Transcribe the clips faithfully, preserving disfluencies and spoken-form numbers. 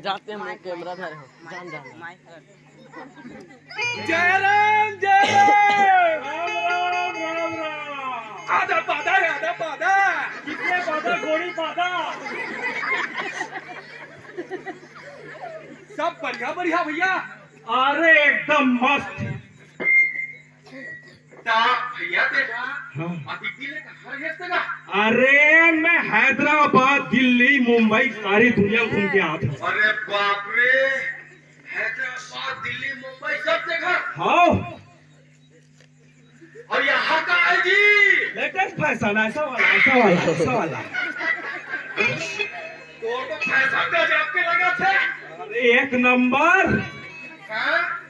जाते हैं, मैं कैमरा धरे हूँ, जान जान। जय राम, जय राम। राम राम, राम राम। आधा पादा है, आधा पादा। कितने पादा, घोड़ी पादा। सब बढ़िया, बढ़िया भैया। अरे एकदम मस्त। ता भैया तेरा हाँ। अभी दिल्ली का हर हेस्ते का। अरे मैं हैदराबाद, दिल्ली, मुंबई, सारी दुनिया घूम के आत हूँ। अरे बाप रे, हैदराबाद, दिल्ली, मुंबई, सब जगह। हाँ। और यहाँ का है जी? लेटेस्ट फैशन, ऐसा वाला, ऐसा वाला, ऐसा वाला। तो तो फैशन का जाके लगा थे। अरे एक नंबर। हाँ।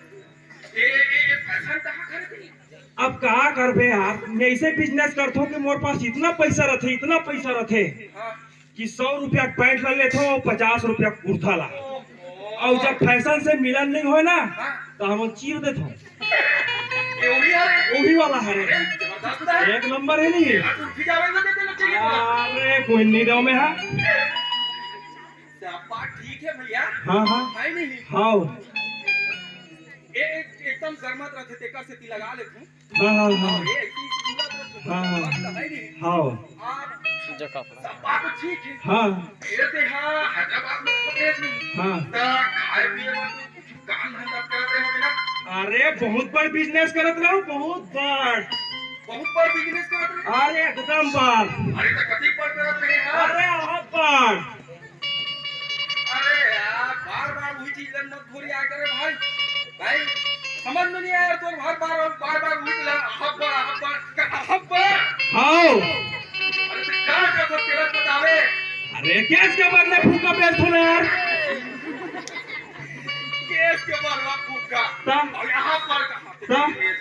ये ये ये फैशन कहाँ खरीदी? अब का करबे यार, मैं ऐसे बिजनेस करथो कि मोर पास इतना पैसा रथे, इतना पैसा रथे हाँ। कि सौ रुपया पैंट ला लेथो, पचास रुपया कुर्ता ला। ओहो। और जब फैशन से मिलन नहीं होय ना, हाँ। तो हम चीर देथो। ये वही आ रहे। वही वाला है रे। जबरदस्त है। एक नंबर है नहीं। ये कुर्सी जावे ना देते लोग चाहिए तो। अरे कोई नहीं दो में है। सब बात ठीक है भैया। हाँ, हाँ। है नहीं? हाँ। ए-, एक-, एकदम गरमत रथे, तेकर सेती लगा लेथूं। हाँ, हाँ, हाँ। ए, ऐसी सुंदर तो हाँ, हाँ। बात तो है नहीं। हाँ। और जो कपड़ा। सब बात तो ठीक है। हाँ। ये ते हाँ, हैदराबाद में तो देख नहीं। हाँ। ता खाए पिए में तो काम धंधा करते हो ना? अरे, बहुत बड़ बिजनेस करत रहो, बहुत बड़। बहुत बड़ बिजनेस करत रहे? अरे, एकदम बड़। अरे, तो कति बड़ करत रहे यार? अरे, बहुत बड़। अरे यार, बार-बार वही चीज ला मत घोरिया करे भाई। भाई, समझ में नहीं आया तोर, बार-बार, बार-बार वही चीज ला, हब्बा, हब्बा, हब्बा। हाओ। अरे तो क्या कर सकते हैं बतावे? अरे, गैस के बदले फुग्गा बेच दो ना यार। गैस के बदले फुग्गा। ता? और यहाँ पर कहाँ पे ता? गैस?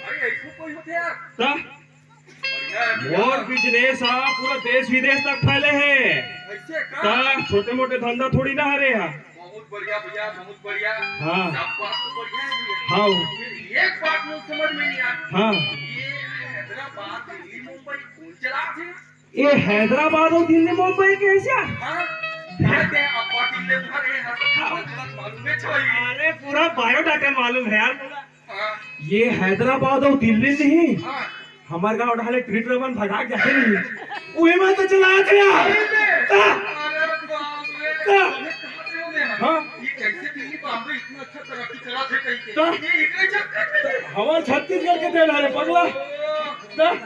अरे, ऐसे कोई होते यार? ता? बढ़िया है भैया। मोर बिजनेस हा पूरा देश विदेश तक फैले हे। ऐसे का? ता छोटे मोटे धंधा थोड़ी ना हरे हा। बहुत बढ़िया भैया, बहुत बढ़िया। हाँ। सब बात तो बढ़िया है भैया। हाँ। फिर एक बात मुझे समझ में नहीं आया। हाँ। ये हैदराबाद, दिल्ली, मुंबई कौन चला थे? ये हैदराबाद और दिल्ली, मुंबई के ऐसे? हाँ। अरे, अब्बा दिल्ली उधर है, हाँ, सब बात मालूम है, छोरी। अरे, पूरा बायोडाटा मालूम है यार। हाँ। ये हैदराबाद और दिल्ली नहीं, हाँ। हमारे गांव डाले ट्रीट रमन भगा के जाते नहीं। वही में तो चला गया। अरे बे। हाँ। अरे बाप रे। हाँ। ये कैसे दिल्ली बॉम्बे इतना अच्छा तरक्की चला थे कहीं के? हाँ। ये इतने चक्कर में थे। हमारे छत्तीसगढ़ के तेल हरे पगला। हाँ।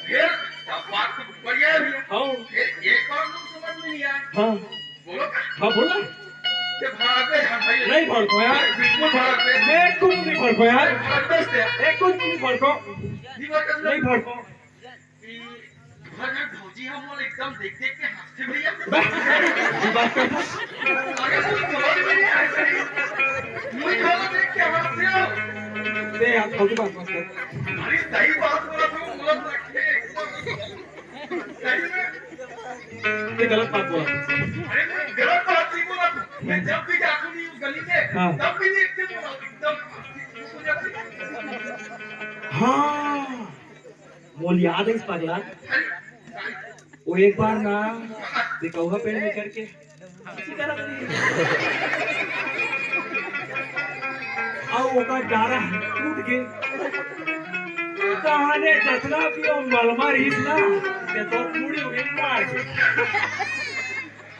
फिर सब बात तो बढ़िया है भैया। हाँ। फिर एक बात तो समझ में नहीं आया। हाँ। बोलो। हाँ, बोलो। ये भाग गए हम भाई। नहीं भड़को यार। बिल्कुल भाग गए। मैं कुछ नहीं भड़को यार। भाग गए थे। एक कुछ नहीं भड़को। नहीं भड़को। नहीं भड़को। कि घर में भौजी हम लोग एकदम देख देख के हंसते भैया। बस, बस कर। अरे कुछ समझ में नहीं आया सही। मुझे खाना देख के हंसते हो। दे यार, फालतू बात मत कर। अरे सही बात बोला था, मुलक रखे एकदम। सही में। ये गलत बात बोला। अरे, मैं गलत बात नहीं बोला। मैं जब भी जाता हूँ उस गली में, हाँ। तब भी देखते हो, एकदम। हाँ, मोल याद है इस पगला। वो एक बार ना, देखौहा पेड़ में चढ़ के अउ ओकर डारा टूट गे। कहाने जतना भी वो मलमा रहिस ना, ते तो पूरी हो गई मार।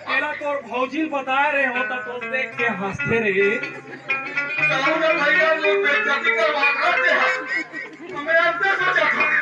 तेला तोर भौजी ल बताए रहे हो, त तोर देख के हंसते रहे। साहू ना भैया, वो बेइज्जती करवा रहे हैं। हमें अंदर से जाता है।